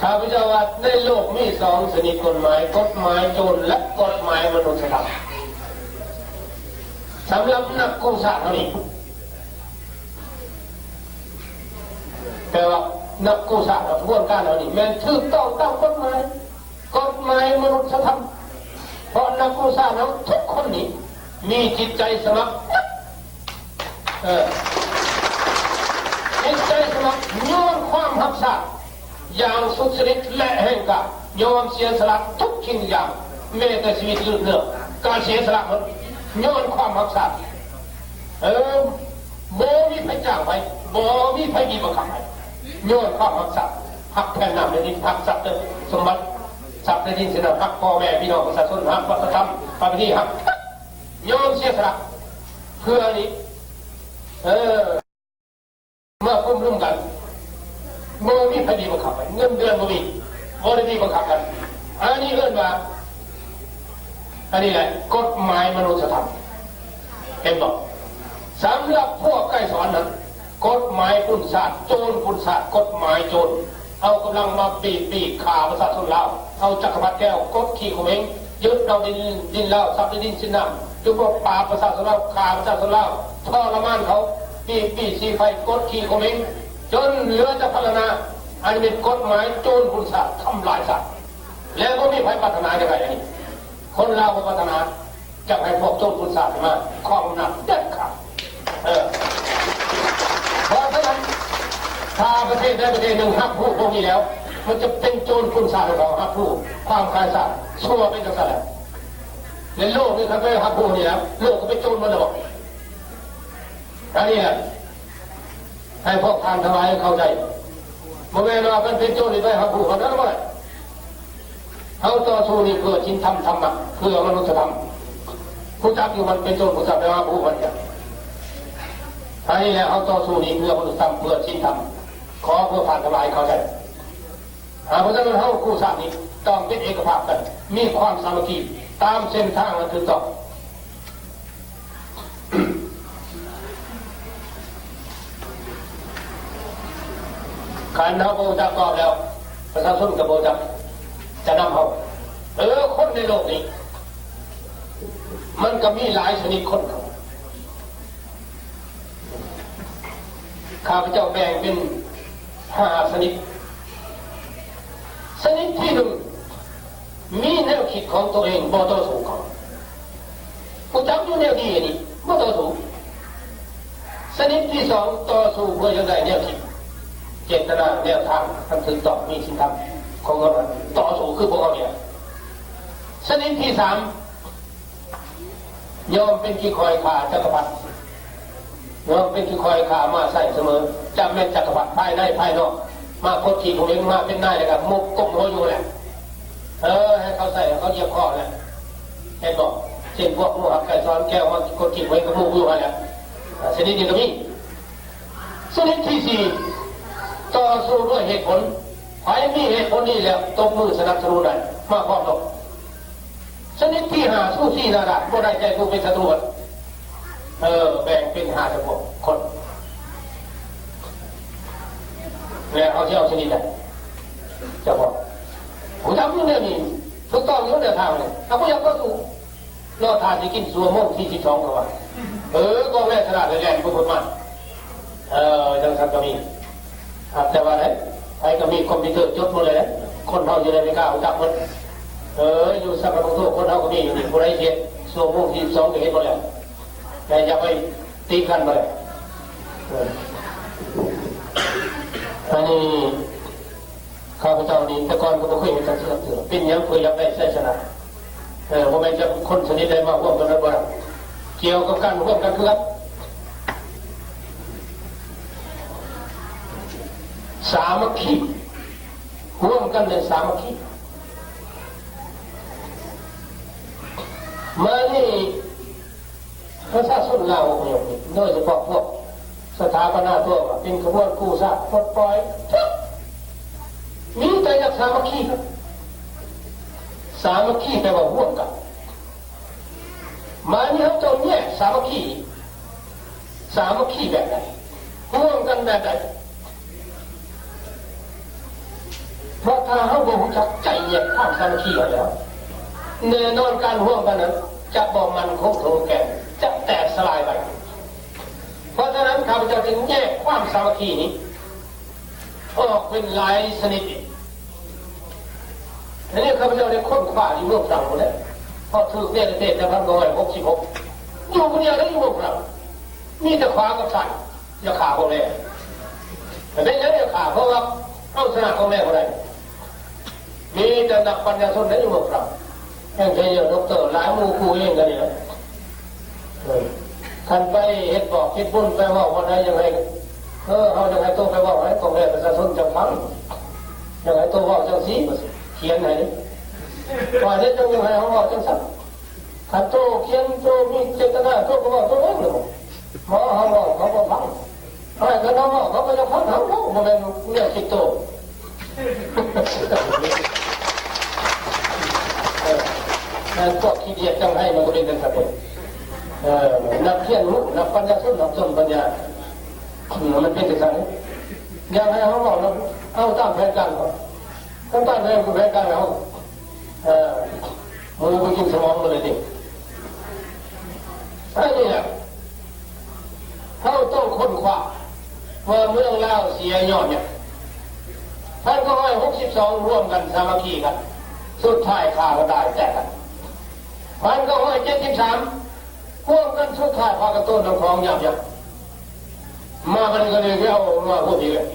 ຂ້າພະເຈົ້າວ່າໃນໂລກມີສອງຊະນິດກົດໝາຍ, ກົດໝາຍໂຈນ ແລະ ກົດໝາຍມະນຸດສະທຳ. ສຳລັບນັກກູ້ຊາດເຮົານີ້ ແຕ່ວ່ານັກກູ້ຊາດຂະບວນການເຮົານີ້ແມ່ນຖືກຕ້ອງຕາມກົດໝາຍ, ກົດໝາຍມະນຸດສະທຳ. ເພາະນັກກູ້ຊາດເຮົາທຸກຄົນນີ້ມີຈິດໃຈສະໝັກ ເອີ ຈິດໃຈສະໝັກຍ້ອນຄວາມຮັກຊາດຢ່າງສຸດຊະລິດ ແລະ ແຮງກ້າ, ຍອມເສຍສະຫຼະທຸກສິ່ງຢ່າງ, ແມ້ແຕ່ຊີວິດລືດເນື້ອ ກະເສຍສະຫຼະໝົດ ຍ້ອນຄວາມຮັກຊາດ. ເອີ ບໍ່ມີໃຜຈ້າງໃຜ, ບໍ່ມີໃຜບີບບັງຄັບໃຜ, ຍ້ອນຄວາມຮັກຊາດ, ຮັກແຜ່ນນ້ຳແຜ່ນດິນ, ຮັກຊັບແລະສົມບັດ, ຊັບແລະສິນສິນ, ຮັກພໍ່ແມ່ພີ່ນ້ອງປະຊາຊົນ, ຮັກວັດທະນະທຳ, ປະເພນີ, ຮັກ ຍອມເສຍສະຫຼະເພື່ອນີ້ ເອີ ມາກຸມລຸມກັນ, ບໍ່ມີໃຜບີບບັງຄັບໃຜ, ເງິນເດືອນບໍ່ມີ, ບໍ່ໄດ້ບີບບັງຄັບກັນ. ອັນນີ້ເອີ້ນວ່າ ອັນນີ້ແຫຼະກົດໝາຍມະນຸດສະທຳ. ເຫັນບໍ່? ສຳລັບພວກໄກສອນນັ້ນ ກົດໝາຍປຸ້ນຊາດ, ໂຈນປຸ້ນຊາດ, ກົດໝາຍໂຈນ. ເອົາກຳລັງມາບີບໆຂ້າປະຊາຊົນລາວ, ເອົາຈັກກະພັດແກ້ວກົດຂີ່ຂົ່ມເຫງ, ຍຶດເອົາດິນ ດິນລາວ, ຊັບໃນດິນສິນນ້ຳ, ຈຸດບໍ່ປາບປະຊາຊົນລາວ, ຂ້າປະຊາຊົນລາວ, ທໍລະມານເຂົາ, ບີບໆສີໄຟ, ກົດຂີ່ຂົ່ມເຫງ ຈົນເຫຼືອແຕ່ພັນລະນາ. ອັນນີ້ເປັນກົດໝາຍໂຈນປຸ້ນຊາດ, ທຳລາຍຊາດ ແລະ ບໍ່ມີໃຜປາດຖະໜາຢ່າງໃດ. ອັນນີ້ຄົນລາວບໍ່ປາດຖະໜາ ຈະໃຫ້ພວກໂຈນປຸ້ນຊາດມາຄອງອຳນາດເດັດຂາດ. ເອີ ເພາະສະນັ້ນ ຖ້າປະເທດໃດປະເທດໜຶ່ງຮັບຮູ້ພວກນີ້ແລ້ວ ມັນຈະເປັນໂຈນປຸ້ນຊາດຂອງເຮົາ, ຮັບຮູ້ຄວາມຂາຍຊາດ, ຊົ່ວເປັນຈັ່ງຊັ້ນແຫຼະ. ໃນໂລກນີ້ ຄັນໄປຮັບຮູ້ນີ້ແລ້ວ ໂລກກໍເປັນໂຈນໝົດແລ້ວ. ອັນນີ້ແຫຼະ ໃຫ້ພວກທ່ານທັງຫຼາຍເຂົ້າໃຈ. ບໍ່ແມ່ນວ່າເພິ່ນເປັນໂຈນນີ້ໄປຮັບຮູ້ເທົ່ານັ້ນບໍ່ໄດ້. ເຮົາຕໍ່ສູ້ນີ້ເພື່ອສິນທຳທຳມະ, ເພື່ອມະນຸດສະທຳ. ຮູ້ຈັກຢູ່ມັນເປັນໂຈນ, ຮູ້ຈັກແຕ່ວ່າຮູ້ມັນ. ອັນນີ້ແຫຼະ ເຮົາຕໍ່ສູ້ນີ້ເພື່ອມະນຸດສະທຳ, ເພື່ອສິນທຳ. ຂໍພວກທ່ານທັງຫຼາຍເຂົ້າໃຈ. ເພາະສະນັ້ນເຮົາຄູ່ຊາດນີ້ຕ້ອງເປັນເອກະພາບກັນ, ມີຄວາມສາມັກຄີ, ຕາມເສັ້ນທາງອັນຖືກຕ້ອງ. ຄັນເຮົາບໍ່ຮູ້ຈັກຕອບແລ້ວ ປະຊາຊົນກໍບໍ່ຮູ້ຈັກຈະນຳເຮົາ. ເອີ ຄົນໃນໂລກນີ້ ມັນກໍມີຫຼາຍຊະນິດຄົນ. ຂ້າພະເຈົ້າແບ່ງເປັນຫ້າຊະນິດ. ຊະນິດທີໜຶ່ງ ມີແນວຄິດຂອງຕົວເອງ, ບໍ່ຕໍ່ສູ້ເຂົາ. ຮູ້ຈັກຢູ່ແນວດີນີ້, ບໍ່ຕໍ່ສູ້. ຊະນິດທີສອງ ຕໍ່ສູ້ເພື່ອຢາກໄດ້ແນວຄິດ, ເຈດຕະນາ, ແນວທາງອັນຖືກຕ້ອງ, ມີສິນທຳຂອງເຮົາ, ຕໍ່ສູ້ຄືພວກເຮົານີ້. ຊະນິດທີສາມ ຍອມເປັນຂີ້ຂ້ອຍຂ້າຈັກກະພັດ, ຍອມເປັນຂີ້ຂ້ອຍຂ້າມາໃຊ້ສະເໝີ, ຈັກແມ່ນຈັກກະພັດພາຍໃນພາຍນອກ, ມາກົດຂີ່ຂົ່ມເຫງ, ມາເປັນນາຍ ແລ້ວກໍມຸບກົ້ມຫົວຢູ່ແຫຼະ. ເອີ ໃຫ້ເຂົາໃຊ້, ໃຫ້ເຂົາຢຽບຄໍແຫຼະ. ເຫັນບໍ່? ເຊັ່ນພວກໝູ່ຮັກໄກສອນແກ້ວ ມາກົດຂີ່ຂຸ້ມເຫງກັບໝູ່ຢູ່ຫັ້ນແຫຼະ. ຊະນິດນີ້ກໍມີ. ຊະນິດທີສີ່ ຕໍ່ສູ້ດ້ວຍເຫດຜົນ, ໃຜມີເຫດຜົນດີແລ້ວ ຕົບມືສະໜັບສະໜູນໄດ້, ມາພ້ອມລົບ. ຊະນິດທີຫ້າ ສູ້ຊີ້ໜ້າດ້ານ, ບໍ່ໄດ້ໃຈຜູ້ເປັນສັດຕູ. ເອີ ແບ່ງເປັນຫ້າຈຳພວກຄົນ ແລ້ວເຮົາຊິເອົາຊະນິດໃດຈຳພວກ. ຮູ້ຈັກຢູ່ແນວນີ້, ຖືກຕ້ອງຢູ່ແນວທາງນີ້. ຖ້າບໍ່ຢາກຕໍ່ສູ້ ລໍຖ້າຊິກິນຊົ່ວໂມງທີສິບສອງ ກໍວ່າ. ເອີ ກໍແວ່ສະຫຼາດແລ່ນໄປພຸ້ນມາ. ເອີ ຈັ່ງຊັ້ນກໍມີ. ຫາກແຕ່ວ່າໃດ ໃຜກໍມີຄອມພິວເຕີຈົດໝົດເລີຍ. ຄົນເຮົາຢູ່ໃນອາເມລິກາຮູ້ຈັກໝົດ. ເອີ ຢູ່ຊາກາໂຣໂຕ ຄົນເຮົາກໍມີຢູ່ນີ້. ຜູ້ໃດເຮັດຊົ່ວໂມງທີສິບສອງ ກໍເຮັດໝົດແລ້ວ. ແຕ່ຢ່າໄປຕິກັນບໍ່ໄດ້. ເອີ ອັນນີ້ ຂ້າພະເຈົ້ານີ້ແຕ່ກ່ອນກໍບໍ່ເຄີຍເຮັດຈັກເທື່ອ. ເປັນຫຍັງເພື່ອຢາກໄດ້ໄຊຊະນະ. ເອີ ບໍ່ແມ່ນຈະຄົນຊະນິດໃດມາຮ່ວມກັນໄດ້ບໍ່ໄດ້. ກ່ຽວກັບການຮ່ວມກັນຄືກັນ. ສາມັກຄີ. ຮ່ວມກັນແມ່ນສາມັກຄີ. ມານີ້ ປະຊາຊົນລາວອົບພະຍົບນີ້ ໂດຍສະເພາະພວກສະຖາປະນາຕົວວ່າເປັນຂະບວນກູ້ຊາດປົດປ່ອຍ ມີແຕ່ຢາກສາມັກຄີ. ສາມັກຄີແປວ່າຮ່ວມກັນ. ມານີ້ເຮົາເຈົ້າແຍກສາມັກຄີ. ສາມັກຄີແບບໃດ? ຮ່ວມກັນແບບໃດ? ເພາະຖ້າເຮົາບໍ່ຮູ້ຈັກໃຈແຍກຄວາມສາມັກຄີຫັ້ນແລ້ວ ແນ່ນອນການຮ່ວມກັນນັ້ນຈະບໍ່ໝັ້ນຄົງເຖິງແກ່ນ ຈະແຕກສະຫຼາຍໄປ. ເພາະສະນັ້ນ ຂ້າພະເຈົ້າຈຶ່ງແຍກຄວາມສາມັກຄີນີ້ອອກເປັນຫຼາຍຊະນິດອີກ. ອັນນີ້ຂ້າພະເຈົ້າໄດ້ຄົ້ນຄວ້າຢູ່ເມືອງຝຣັ່ງພຸ້ນແຫຼະ ເພາະຖືກເນລະເທດໃນພັນເກົ້າຮ້ອຍຫົກສິບຫົກ ຢູ່ຜູ້ດຽວໄດ້ຢູ່ເມືອງຝຣັ່ງ ມີແຕ່ຂວາກັບຊ້າຍ ຢາກຂ້າພວກແລ. ແຕ່ເປັນຫຍັງຢາກຂ້າ? ເພາະວ່າເອົາຊະນະພວກແລບໍ່ໄດ້. ມີແຕ່ນັກປັນຍາຊົນໄດ້ຢູ່ເມືອງຝຣັ່ງ ແຫ່ງໄທເດີ ດັອກເຕີ ຫຼາຍໝູ່ຄູ່ເອງກັນນີ້ແຫຼະ. ເອີ ຄັນໄປເຮັດບອກເຮັດບຸນ ໄປເວົ້າບ່ອນໃດ ຢາກໃຫ້ ເອີ ເຮົາຢາກໃຫ້ໂຕໄປເວົ້າໃຫ້ພວກແລປະຊາຊົນຈັ່ງຟັງ ຢາກໃຫ້ໂຕເວົ້າຈັ່ງຊີ້ ຂຽນໃຫ້ ວ່າເຮັດຈັ່ງໃດ ໃຫ້ເຮົາເວົ້າຈັ່ງຊັ້ນ. ຄັນໂຕຂຽນ ໂຕມີເຈດຕະນາ ໂຕກໍເວົ້າໂຕເອງໂລດ. ໝໍເຮົາເວົ້າເຂົາບໍ່ຟັງ. ເອີ ຄັນເຮົາເວົ້າເຂົາກໍຢາກຟັງເຮົາໂລດ ບໍ່ແມ່ນແນວຄິດໂຕ. ເອີ ແມ່ນພວກຂີ້ດຽດຈັ່ງໃຫ້ມັນກໍເປັນຈັ່ງຊັ້ນເດ. ເອີ ນັກຮຽນຮູ້ ນັກປັນຍາຊົນ ນັກຊົນປັນຍາ ເອີ ມັນເປັນຈັ່ງຊັ້ນ. ຢາກໃຫ້ເຮົາເວົ້ານຳ ເອົາຕາມແຜນການເຂົາ ເອົາຕາມແຜນການເຮົາ. ເອີ ມັນບໍ່ກິນສະໝອງມັນເລີຍຕິ. ອັນນີ້ແຫຼະ ເຮົາຕ້ອງຄົ້ນຄວ້າວ່າເມືອງລາວເສຍຍ້ອນຫຍັງ. ພັນເກົ້າຮ້ອຍຫົກສິບສອງ ຮ່ວມກັນສາມັກຄີກັນ ສຸດທ້າຍຂ້າກັນຕາຍແຕກກັນ. ພັນເກົ້າຮ້ອຍເຈັດສິບສາມ ຮ່ວມກັນ ສຸດທ້າຍພາກັນໂຕນນ້ຳຂອງຍາມຍັກ ມາບັດນີ້ກໍເລີຍເອົາມາຮ່ວມອີກແລ້ວ.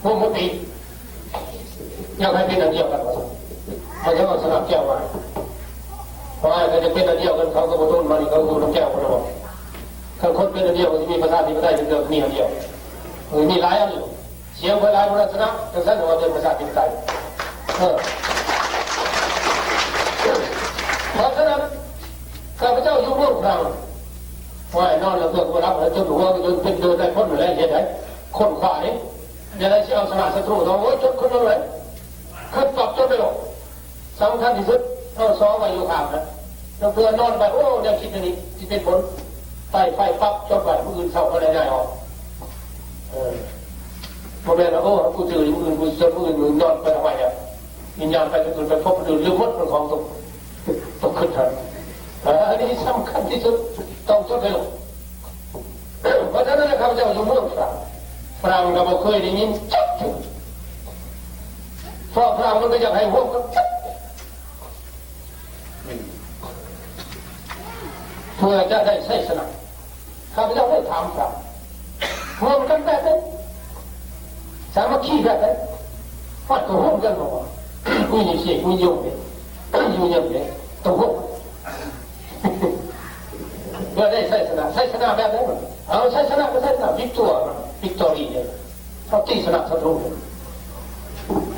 ພວກມັນຕິ ຢາກໃຫ້ເປັນອັນດຽວກັນວ່າຊັ້ນ ເຂົາຈະເອົາຊະນະແກ້ວມາ. ເພາະວ່າຄັນຈະເປັນອັນດຽວກັນ ເຂົາກໍບໍ່ທົນ ມານີ້ເຂົາຢູ່ນຳແກ້ວພຸ້ນນະ. ຄັນຄົນເປັນອັນດຽວ ມັນຊິມີປະຊາທິປະໄຕ ເປັນເລື່ອງມີອັນດຽວ ມັນມີຫຼາຍອັນ. ສຽງເພິ່ນຫຼາຍ ບໍ່ລັກສະນະ ຈັ່ງຊັ້ນວ່າເປັນປະຊາທິປະໄຕ. ເອີ ເພາະສະນັ້ນ ຂ້າພະເຈົ້າຢູ່ເມືອງຝຣັ່ງ ໂອ້ຍ ນອນແລ້ວເກືອບບໍ່ຫຼັບ ຈົນຫົວຈົນເປັນເດີນໄດ້ພົ້ນແລ້ວ ເຮັດໃດ ຄົ້ນຄວ້າເດ້. ຢ່າໄດ້ຊິເອົາຊະນະສັດຕູ ໂອ້ຍ ຈົນຄົນນັ້ນແຫຼະ ຄືປັບຈົນໄດ້ດອກ. ສຳຄັນທີ່ສຸດ ເອົາຊອໄວ້ຢູ່ຂ້າງນະ ລາງເທື່ອນອນໄປ ໂອ້ ແນວຄິດແນວນີ້ຊິເປັນຜົນ ໄຕ້ໄຟປັບຈົດໄວ້ ມື້ອື່ນເຊົ້າກໍໄດ້ຍ້າຍອອກ. ເອີ ບໍ່ແມ່ນວ່າ ໂອ້ ກູຈື່ມື້ອື່ນ ກູຈົນມື້ອື່ນ ມື້ນອນໄປທຳໄມອະ? ວິນຍານໄປຈຸດອື່ນ ໄປພົບອື່ນ ລືມໝົດ ເປັນຂອງຕົກ ຕົກຂຶ້ນທັນ. ເອີ ອັນນີ້ສຳຄັນທີ່ສຸດ ຕ້ອງຈົດໄວ້ໂລດ. ເພາະສະນັ້ນ ຂ້າພະເຈົ້າຢູ່ເມືອງຝຣັ່ງ ຝຣັ່ງກໍບໍ່ເຄີຍໄດ້ຍິນຈັກເທື່ອ ເພາະຝຣັ່ງມັນກໍຢາກໃຫ້ຮ່ວມກັນ ເພື່ອຈະໄດ້ໄຊຊະນະ. ຂ້າພະເຈົ້າໄດ້ຖາມຝຣັ່ງ ຮ່ວມກັນແບບໃດ? ສາມັກຄີແບບໃດ? ມັນກໍຮ່ວມກັນບໍ່ວ່າ ມີເສກມີໂຍມເດ້ ຢູ່ຍາມເດ້ ຕ້ອງຮ່ວມ ເພື່ອໄດ້ໄຊຊະນະ. ໄຊຊະນະແບບໃດ? ເອົາໄຊຊະນະກໍໄຊຊະນະ ວິກຕົວ ວິກຕໍຣີເດ້ ເຮົາຕີຊະນະສັດຕູ.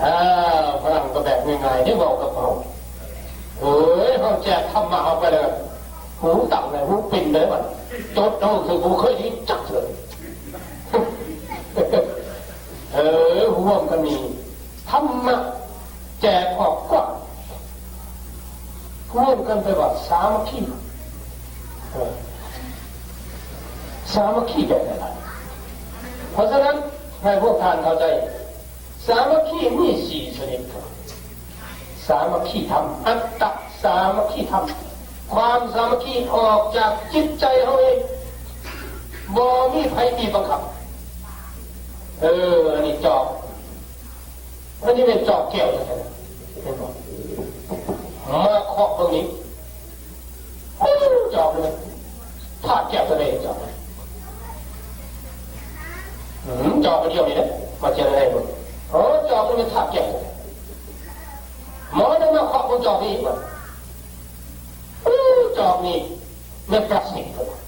ເອີ ຝຣັ່ງກໍແບບງ່າຍໆ ໄດ້ເວົ້າກັບເຮົາ. ໂອ້ຍ ເຮົາແຈກທຳມະເຮົາໄປແລ້ວ ຫູຕັ້ງເລີຍ ຫູປິ່ນເລີຍ ບັດຈົດເຮົາຄືບໍ່ເຄີຍໄດ້ຍິນຈັກເທື່ອ. ເອີ ຮ່ວມກັນມີທຳມະ ແຈກອອກກວ້າງ ຮ່ວມກັນໄປວ່າສາມັກຄີ. ເອີ ສາມັກຄີແບບໃດລະ? ເພາະສະນັ້ນ ໃຫ້ພວກທ່ານເຂົ້າໃຈ ສາມັກຄີມີສີ່ຊະນິດ ສາມັກຄີທຳ ອັດຕະສາມັກຄີທຳ ຄວາມສາມັກຄີອອກຈາກຈິດໃຈເຮົາເອງ ບໍ່ມີໃຜບີບບັງຄັບ. ເອີ ອັນນີ້ຈອກ ອັນນີ້ແມ່ນຈອກແກ້ວແທ້ໆ ເຫັນບໍ່? ມາເຄາະເບິ່ງນີ້ ໂອ້ ຈອກນີ້ ທາດແກ້ວຕົວໃດຈອກ? ອືມ ຈອກອັນດຽວນີ້ແຫຼະ ມາເຈີໃນເບິ່ງ ໂອ້ ຈອກນີ້ແມ່ນທາດແກ້ວ. ໝໍໄດ້ມາເຄາະເບິ່ງຈອກນີ້ອີກ ໂອ້ ຈອກນີ້ແມ່ນປລາສຕິກ ເພິ່ນວ່າ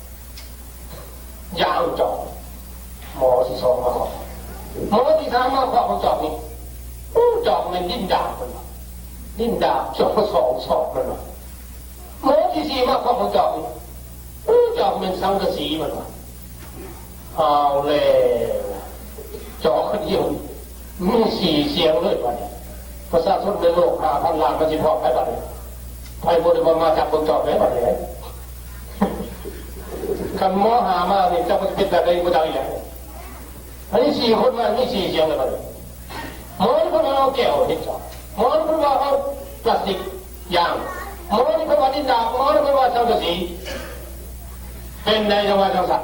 ຢາງຈອກ. ໝໍທີສອງມາເຄາະ ໝໍທີສາມມາເຄາະເບິ່ງຈອກນີ້ ໂອ້ ຈອກແມ່ນດິນດາບ ເພິ່ນວ່າ ດິນດາບ ຈອກສອງສອບ ເພິ່ນວ່າ. ໝໍທີສີ່ມາເຄາະເບິ່ງຈອກນີ້ ໂອ້ ຈອກແມ່ນສັງກະສີ ເພິ່ນວ່າ. ເອົາແລ້ວ ຈອກອັນດຽວ ມີສີ່ສຽງເລີຍບັດນີ້. ປະຊາຊົນໃນໂລກຫ້າພັນລ້ານ ມັນຊິພ້ອມໃຜບັດນີ້? ໃຜບໍ່ໄດ້ມາ ມາຈັບເບິ່ງຈອກໃດບັດນີ້. ຄັນໝໍຫ້າມານີ້ ຈັກມັນຊິເປັນແບບໃດ ບໍ່ຈັກອີກແລ້ວ. ອັນນີ້ສີ່ຄົນມາ ມີສີ່ສຽງແລ້ວບັດນີ້. ໝໍນີ້ເພິ່ນວ່າເອົາແກ້ວເຮັດສອກ, ໝໍນີ້ເພິ່ນວ່າເອົາປລາສຕິກຢ່າງ, ໝໍນີ້ເພິ່ນວ່າດິນດາບ, ໝໍນີ້ເພິ່ນວ່າສັງກະສີ. ເປັນໃດຈັ່ງວ່າຈັ່ງຊັ້ນ?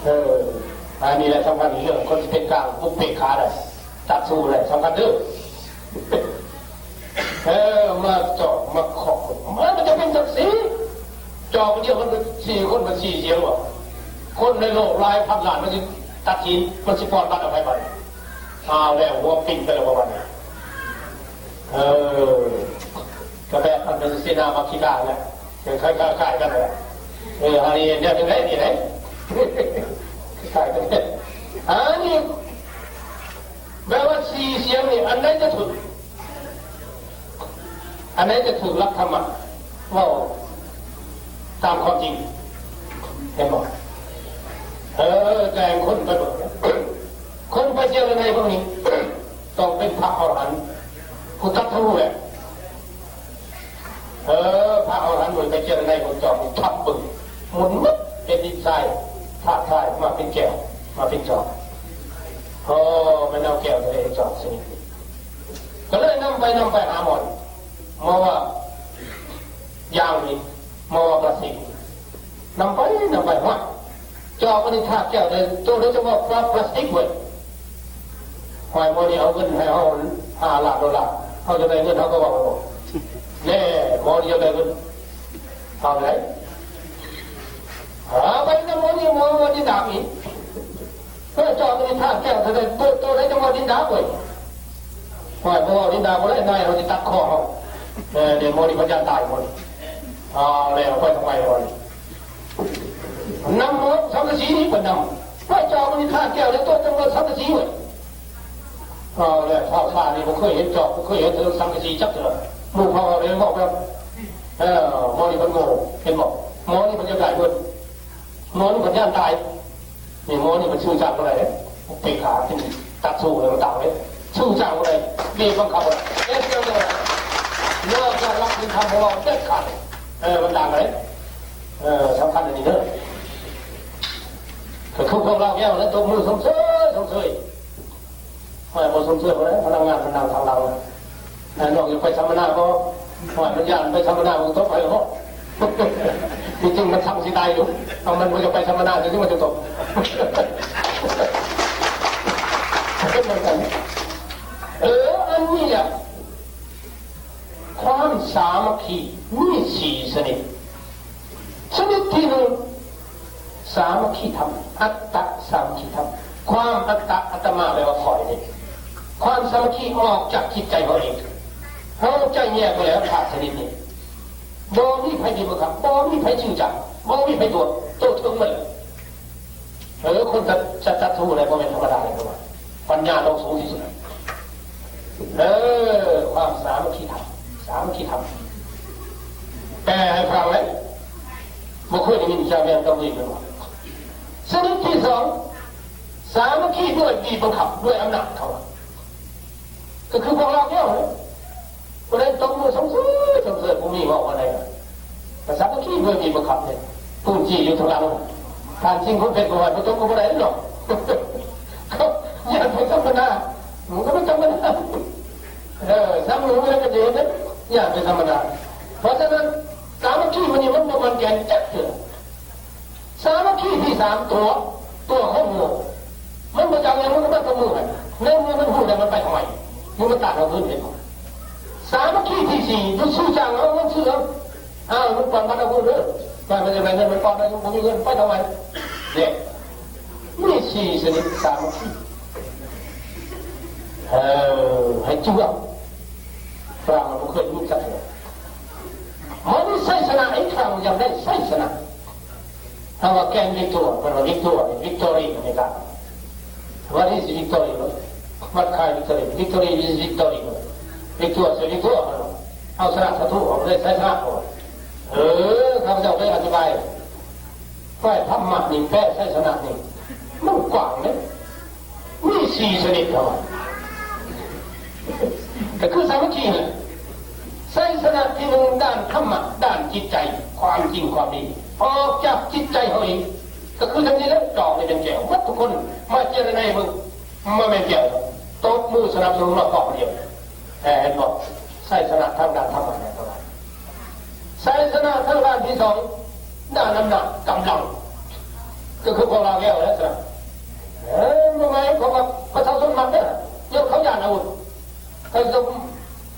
ເອີ ອັນນີ້ແຫຼະສຳຄັນ ເລື່ອງຄົນຊິເປັນກາງ ອຸເບກຂາໄດ້ ຕັດສູ້ໄດ້ ສຳຄັນເດີ້. ເອີ ມາຈອກມາເຄາະ ມັນຈະເປັນຈັງຊີ້. ຈອກດຽວມັນກໍສີ່ຄົນ ມັນສີ່ສຽງບໍ່? ຄົນໃນໂລກຫຼາຍພັນລ້ານ ມັນຊິຕັດສິນ ມັນຊິປ່ອຍບັດເອົາໃຜບັດ? ເອົາແລ້ວ ຫົວປິ່ນໄປແລ້ວບໍ່ບັດນີ້. ເອີ ກໍແບບອັນເປັນເສນາມັກຄີການແຫຼະ ຄ້າຍໆ ຄ້າຍກັນແຫຼະ. ເອີ ອັນນີ້ແນວຈັ່ງໃດນີ້ເດ້ ຄ້າຍກັນ. ອັນນີ້ແປວ່າສີ່ສຽງນີ້ ອັນໃດຈະຖືກ? ອັນໃດຈະຖືກຫຼັກທຳມະ ເວົ້າຕາມຄວາມຈິງ ເຫັນບໍ່? ເອີ ແຕ່ງຄົນໄປເບິ່ງ ຄົນໄປເຈລະໄນພວກນີ້ ຕ້ອງເປັນພະອໍລະຫັນ ຜູ້ຕັດທະລຸແຫຼະ. ເອີ ພະອໍລະຫັນ ເພິ່ນໄປເຈລະໄນ ເພິ່ນຈອກທັບເບິ່ງ ໝູນໝົດເປັນດິນຊາຍ ທາດທາຍມາເປັນແກ້ວ ມາເປັນຈອກ. ໂອ້ ແມ່ນເອົາແກ້ວທະເລຈອກຊະນິດນີ້. ກໍເລີຍນຳໄປ ນຳໄປຫາໝໍນີ້ ໝໍວ່າຢ່າງນີ້ ໝໍວ່າປລາສຕິກ ນຳໄປ ນຳໄປ ຫ້ວຍ ຈອກອັນນີ້ທາດແກ້ວໄດ້ ໂຕໃດຈະວ່າປລາສຕິກເວີຍ. ຫ້ວຍ ໝໍນີ້ເອົາເງິນໃຫ້ເຮົາຫ້າລ້ານໂດລາ ເຮົາຈະໄດ້ເງິນ ເຮົາກໍເວົ້າບໍ່ ແນ່ ໝໍນີ້ຢາກໄດ້ເງິນ ເອົາໄດ້ ເອົາໄປນຳໝໍນີ້ ໝໍວ່າດິນດາບອີກ. ເອີ ເຈົ້ານີ້ທາດແກ້ວ ໂຕ ໂຕໃດຈະວ່າດິນດາເວີຍ. ຂ້ອຍບໍ່ເວົ້າດິນດາບໍ່ໄດ້ ນາຍເຮົາຊິຕັດຄໍເຮົາ. ເອີ ເດ ໝໍນີ້ເພິ່ນຢ້ານຕາຍໝໍນີ້. ເອົາແລ້ວ ໄປທາງໃໝ່ໝໍນີ້ ນຳໝໍສັງກະສີນີ້ເພິ່ນນຳ. ເອີ ເຈົ້ານີ້ທາດແກ້ວ ໂຕຈະວ່າສັງກະສີເວີຍ. ເອົາແລ້ວ ຊາວຊານີ້ບໍ່ເຄີຍເຫັນຈອກ ບໍ່ເຄີຍເຫັນສັງກະສີຈັກເທື່ອ. ໝູ່ເຂົາເວົ້າເລີຍ ເວົ້າແບບ ເອີ ໝໍນີ້ເພິ່ນໂງ່ ເຫັນບໍ່? ໝໍນີ້ເພິ່ນຢາກໄດ້ເງິນ. ໝໍນີ້ເພິ່ນຢ້ານຕາຍ. ນີ້ໝໍນີ້ມັນຊື່ຈ້າງບໍ່ໄດ້ເດ້ ເປັນຂາທີ່ຕັດສູ້ແລ້ວມັນຕາຍເດ້. ຊື່ຈ້າງບໍ່ໄດ້ ບີບບັງຄັບບໍ່ໄດ້ ເຮັດຫຍັງກໍບໍ່ໄດ້ ນອກຈາກຫຼັກສິນທຳຂອງເຮົາເດັດຂາດ. ເອີ ມັນຕ່າງກັນເດ້. ເອີ ສຳຄັນອັນນີ້ເດີ. ກໍຄືພວກລາວແກ້ວນັ້ນ ຕົບມືຊົມເຊີຍ ຊົມເຊີຍ. ຂ້ອຍບໍ່ຊົມເຊີຍບໍ່ໄດ້ ພະນັກງານມັນນັ່ງທາງຫຼັງ. ເອີ ນ້ອງຢາກໄປສຳມະນາບໍ່? ຂ້ອຍມັນຢ້ານໄປສຳມະນາ ມັນຕົບໃຫ້ບໍ່? ທີ່ຈິງມັນທັງຊິຕາຍຢູ່ ເອົາ ມັນບໍ່ຢາກໄປສຳມະນາ ທີ່ຈິງມັນຈະຕົບ. ເປັນຈັ່ງຊັ້ນ. ເອີ ອັນນີ້ແຫຼະ ຄວາມສາມັກຄີມີສີ່ຊະນິດ. ຊະນິດທີໜຶ່ງ ສາມັກຄີທຳ ອັດຕະສາມັກຄີທຳ. ຄວາມອັດຕະ ອັດຕະມາ ແປວ່າຂ້ອຍເດ້. ຄວາມສາມັກຄີອອກຈາກຈິດໃຈເຮົາເອງ. ເຮົາໃຈແຍກໄປແລ້ວ ທາດຊະນິດນີ້ ບໍ່ມີໃຜບີບບັງຄັບ ບໍ່ມີໃຜຈື່ຈ້າງ ບໍ່ມີໃຜຕົວະ ໂຕເຖິງມັນ. ເອີ ຄົນຈະ ຈະຕັດຮູ້ໄດ້ບໍ່ແມ່ນທຳມະດາເດ້ ເພາະວ່າປັນຍາຕ້ອງສູງທີ່ສຸດ. ເອີ ຄວາມສາມັກຄີທຳ ສາມັກຄີທຳ ແປໃຫ້ຟັງເລີຍ ບໍ່ເຄີຍໄດ້ຍິນຈາກແມ່ນຕຳລິແມ່ນບໍ່? ຊະນິດທີສອງ ສາມັກຄີດ້ວຍບີບບັງຄັບ ດ້ວຍອຳນາດເຂົາ. ກໍຄືພວກລາວແກ້ວນັ້ນ ຜູ້ໃດຕົບມືຊົມເຊີຍ ຊົມເຊີຍ ຜູ້ມີເວົ້າອັນໃດ ກໍສາມັກຄີດ້ວຍບີບບັງຄັບເດ້. ຜູ້ຈີ້ຢູ່ທາງຫຼັງ ທ່ານຈິງຄົນເພັດບໍ່ວ່າ ບໍ່ຕົບກໍບໍ່ໄດ້ດອກ. ເຂົາຢ້ານໄປສຳມະນາ ມັນກໍໄປສຳມະນາ. ເອີ ສຳມະນາກໍດີເດ້ ຢ້ານໄປສຳມະນາ. ເພາະສະນັ້ນ ສາມັກຄີມື້ນີ້ມັນບໍ່ໝັ້ນແກ່ນຈັກເທື່ອ. ສາມັກຄີທີສາມ ຕົວະ ຕົວະຂອງໂງ່ ມັນບໍ່ຈັກຫຍັງ ມັນກໍມາຕົບມືໃຫ້ ໃນເມື່ອມັນຮູ້ແລ້ວ ມັນໄປທຳໄມ? ມັນມາຕາດເອົາເງິນ ເຫັນບໍ່? ສາມັກຄີທີສີ່ ມັນຊື້ຈ້າງເອົາ ມັນຊື້ເອົາ ອ້າວ ມັນປ່ອນບັດເອົາເງິນເດີ ວ່າມັນຈະໄດ້ເງິນ ມັນປ່ອນ ມັນບໍ່ມີເງິນ ໄປທຳໄມ? ເດ້ ມີສີ່ຊະນິດສາມັກຄີ ເອີ ໃຫ້ຈື່ເອົາ. ຝຣັ່ງມັນບໍ່ເຄີຍຮູ້ຈັກເທື່ອ ມັນໄຊຊະນະ ໃຫ້ຝຣັ່ງຢາກໄດ້ໄຊຊະນະ. ເຮົາວ່າແກ່ນວິກຕົວ ເພິ່ນວ່າວິກຕົວ ວິກຕໍຣີ ອາເມລິກາ. What is victory? What kind victory? Victory is victory. ວິກຕົວ ຄືວິກຕົວ ເຮົາຊະນະສັດຕູ ເຮົາໄດ້ໄຊຊະນະ. ເອີ ຂ້າພະເຈົ້າໄດ້ອະທິບາຍ ແປທຳມະນີ້ ແປໄຊຊະນະນີ້ ມັນກວ້າງເດ້. ມີສີ່ຊະນິດເທົ່ານັ້ນ ກໍຄືສາມັກຄີນັ້ນແຫຼະ. ໄຊຊະນະທີໜຶ່ງ ດ້ານທຳມະ ດ້ານຈິດໃຈ ຄວາມຈິງຄວາມດີ ອອກຈາກຈິດໃຈເຮົາເອງ. ກໍຄືຈັ່ງນີ້ແຫຼະ ຈອກໃຫ້ເປັນແກ້ວ ໝົດທຸກຄົນ ມາເຈຍລະໄນເບິ່ງ ມາແມ່ນແກ້ວ ຕົບມືສະໜັບສະໜູນ ມາຄອບດຽວ ແຕ່ເຫັນບໍ່ ໄຊຊະນະທາງດ້ານທຳມະແທ້ເທົ່ານັ້ນ ໄຊຊະນະທາງດ້ານທີສອງ ດ້ານອຳນາດກຳລັງ ກໍຄືພວກລາວແກ້ວແຫຼະຊະ ເອີ ບໍ່ໝາຍຄວາມວ່າປະຊາຊົນມັກເດີ ຍ້ອນເຂົາຢ້ານອາວຸດ ເຂົາຈະ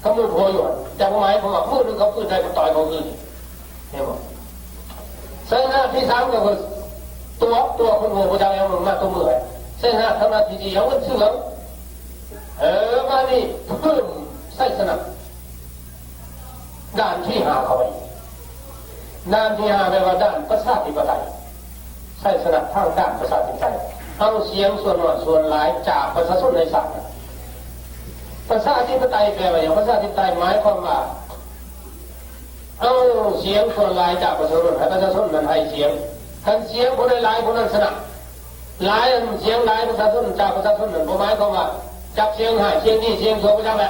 ຂະໂມຍຜົວຢູ່ຫັ້ນ ແຕ່ບໍ່ໝາຍຄວາມວ່າມື້ໜຶ່ງເຂົາຟື້ນໄດ້ ເຂົາຕ່ອຍເຂົາຄືນ ເຫັນບໍ່? ໄຊຊະນະທີສາມກໍຄືຕົວະ ຕົວະຄົນໂງ່ ບໍ່ຈັກຫຍັງ ມາຕົບມືໃຫ້ ໄຊຊະນະທາງດ້ານທີສີ່ ເອົາເງິນຊື້ເອົາ ເອີ ບາດນີ້ເພີ່ມໄຊຊະນະ ດ້ານທີຫ້າເຂົ້າໄປ ດ້ານທີຫ້າແປວ່າດ້ານປະຊາທິປະໄຕ ໄຊຊະນະທາງດ້ານປະຊາທິປະໄຕ ເອົາສຽງສ່ວນໜ້ອຍສ່ວນຫຼາຍຈາກປະຊາຊົນໃນສານ ປະຊາທິປະໄຕແປວ່າຫຍັງ? ປະຊາທິປະໄຕໝາຍຄວາມວ່າ ເອົາສຽງສ່ວນຫຼາຍຈາກປະຊາຊົນ ໃຫ້ປະຊາຊົນນັ້ນໃຫ້ສຽງ ຄັນສຽງຜູ້ໃດຫຼາຍຜູ້ນັ້ນຊະນະ ຫຼາຍອັນສຽງຫຼາຍປະຊາຊົນ ຈາກປະຊາຊົນນັ້ນ ບໍ່ໝາຍຄວາມວ່າຈັກສຽງຮ້າຍ ສຽງດີ ສຽງຊົ່ວ ບໍ່ຈັກແຫຼະ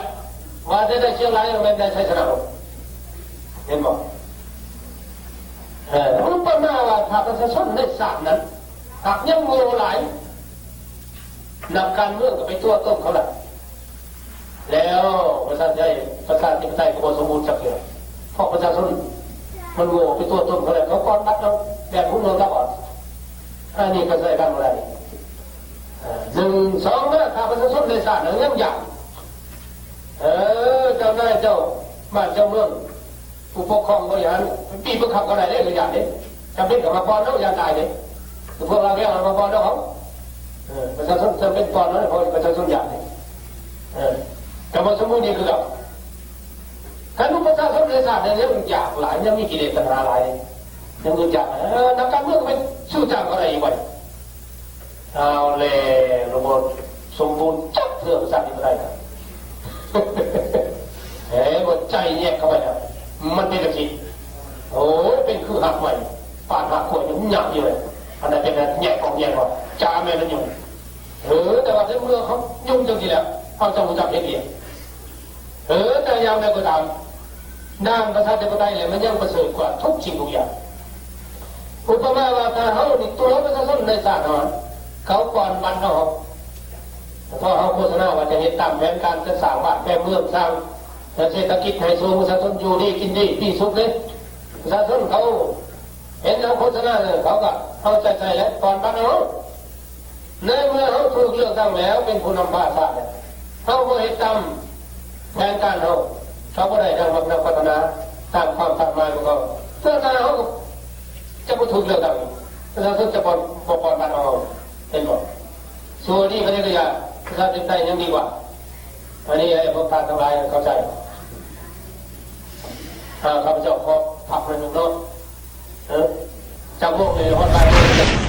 ວ່າແຕ່ໄດ້ສຽງຫຼາຍແມ່ນໄດ້ໄຊຊະນະ ເຫັນບໍ່? ເອີ ອຸປະມາວ່າຖ້າປະຊາຊົນໃນຊາດນັ້ນຫາກຍັງໂງ່ຫຼາຍ ນັກການເມືອງກໍໄປຕົວະຕົ້ມເຂົາລະ ແລ້ວປະຊາທິປະໄຕ ປະຊາທິປະໄຕກໍບໍ່ສົມບູນຈັກເທື່ອ ເພາະປະຊາຊົນມັນໂງ່ ໄປຕົວະຕົ້ມເຂົາແລ້ວ ເຂົາກ່ອນບັດເນາະ ແບບຫູໜວກຕາບອດ ອັນນີ້ກໍໃຊ້ກັນບໍ່ໄດ້ ເອີ ໜຶ່ງ ສອງ ມາ ຖ້າປະຊາຊົນໃນຊາດນັ້ນຍັງຢາກ ເອີ ເຈົ້ານາຍເຈົ້າບ້ານເຈົ້າເມືອງ ຜູ້ປົກຄອງບໍລິຫານ ໄປບີບບັງຄັບເຂົາໄດ້ເດ້ ກໍຢ້ານເດ້ ຈຳເປັນກໍມາປ່ອນເນາະ ຢ້ານຕາຍເດ້ ຄືພວກລາວແກ້ວມາປ່ອນເນາະເຂົາ ເອີ ປະຊາຊົນຈຳເປັນປ່ອນເນາະ ເພາະປະຊາຊົນຢ້ານເດ້ ເອີ ກໍບໍ່ສົມບູນອີກຄືເກົ່າ ຄັນວ່າປະຊາຊົນໃນຊາດນີ້ຍັງຢາກຫຼາຍ ຍັງມີກິເລດຕັນຫາຫຼາຍ ຍັງຢາກ ເອີ ນັກການເມືອງໄປສູ້ຈ້າງເຂົາໄດ້ອີກບໍ່? ເອົາແລ້ວ ລະບົບສົມບູນຈັກເທື່ອ ປະຊາທິປະໄຕນະ ເອີ ບໍ່ໃຈແຍກເຂົ້າໄປແລ້ວ ມັນເປັນຈັ່ງຊີ້ ໂອ້ຍ ເປັນຄືຮາກໄມ້ ປາດຮາກກ້ວຍ ຫຍັບຢູ່ເລີຍ ອັນນັ້ນເປັນແຍກອອກແຍກອອກ ຈາແມ່ນມັນຫຍຸ້ງ ເອີ ແຕ່ວ່າໃນເມື່ອເຂົາຫຍຸ້ງຈັ່ງຊີ້ແລ້ວ ເຮົາຈະຮູ້ຈັກເຮັດວຽກ ເອີ ແຕ່ຢ່າງໃດກໍຕາມ ດ້ານປະຊາທິປະໄຕແຫຼະ ມັນຍັງປະເສີດກວ່າທຸກສິ່ງທຸກຢ່າງ. ອຸປະມາວ່າ ຖ້າເຮົານີ້ຕົວະປະຊາຊົນໃນຊາດເຮົາ ເຂົາກ່ອນບັດເຮົາ ເພາະເຮົາໂຄສະນາວ່າຈະເຮັດຕາມແຜນການຈັດສ້າງບ້ານແປງເມືອງ ສ້າງເສດຖະກິດໃຫ້ສູງ ປະຊາຊົນຢູ່ດີກິນດີ ປີສຸກເດ້. ປະຊາຊົນເຂົາເຫັນເຮົາໂຄສະນາ ເຂົາກໍເອົາໃຈໃສ່ແຫຼະ ກ່ອນບັດເຮົາ. ໃນເມື່ອເຮົາຖືກເລືອກຕັ້ງແລ້ວ ເປັນຜູ້ນຳພາຊາດແລ້ວ ເຮົາບໍ່ເຮັດຕາມແຜນການເຮົາ ເຮົາບໍ່ໄດ້ດັ່ງມັກນັກພັດທະນາ ຕາມຄວາມຄາດໝາຍຂອງເຂົາ ເທື່ອໜ້າເຮົາກໍຈະບໍ່ຖືກເລືອກຕັ້ງອີກ ປະຊາຊົນຈະບໍ່ ບໍ່ປ່ອນບັດເຮົາ ເຫັນບໍ່? ຊົ່ວດີກໍຍັງດີ ປະຊາທິປະໄຕຍັງດີກວ່າ. ອັນນີ້ໃຫ້ພວກທ່ານທັງຫຼາຍເຂົ້າໃຈ. ຂ້າພະເຈົ້າຂໍພັກໜ້ອຍໜຶ່ງເນາະ. ເອີ ຈັກໂມງນີ້ ຮອດບ່າຍໂມງ.